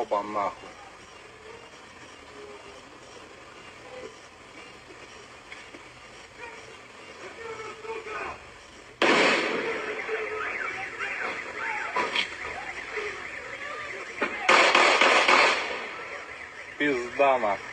Оба нахуй. Пизда нахуй.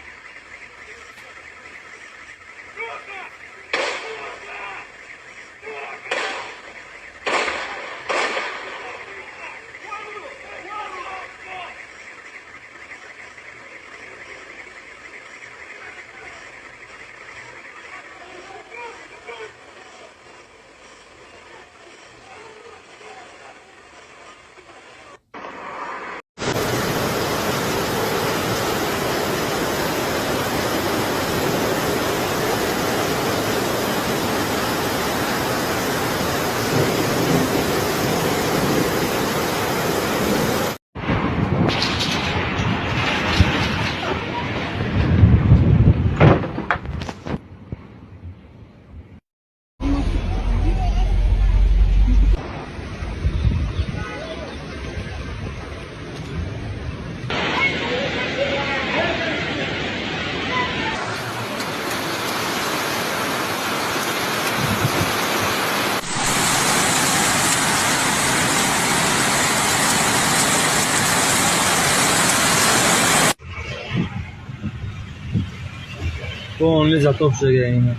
Онли затоп шуда ина.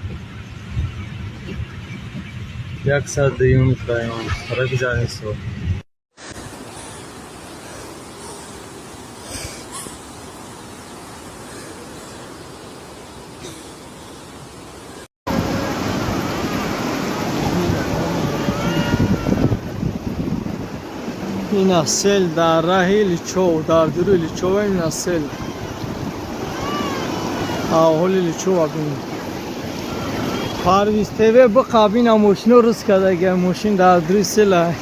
102 район, тарафи Заринсо. Ина сел дар раҳи Личов, дар дури Личова ина сел. Аҳоли Личова бинед. Парвиз ТВ биқаб, ина мошино рӯз кардага, мошин дар дури села.